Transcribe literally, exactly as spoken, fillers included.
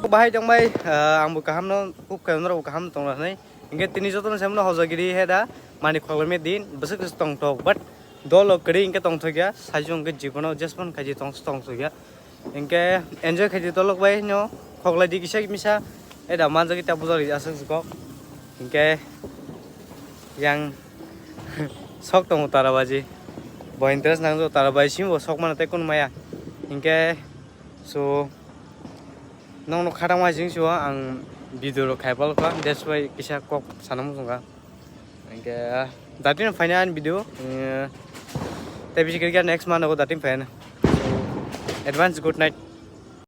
Bahai tongbai, ah, angbo kaham no, kuk khe norok kaham tong rwnai. Hingke tini jotono semno hojagiri he da, mani khoglaimya din, bwswk se tongthok, but dolo kwrwi hingke tongthokya, sajwk hingke jibono jespan khaiji tong-, tongthokya. Hingke enjoy khaidi tolok bai no, khoklai di kisa misa, e da manjak ta bujak ri aswk swkok. Hingke yang sok tongo tara baji. Bo interest nangjo tara bai simo sok mano tei kun maya. Hingke so nokno khatang ma sing so ang video rok khai palka, that's why kisa kok sana muchungka. Hingke datin phaina ani video, eh, tei bisi khe next month o datin phaina. Advance good night.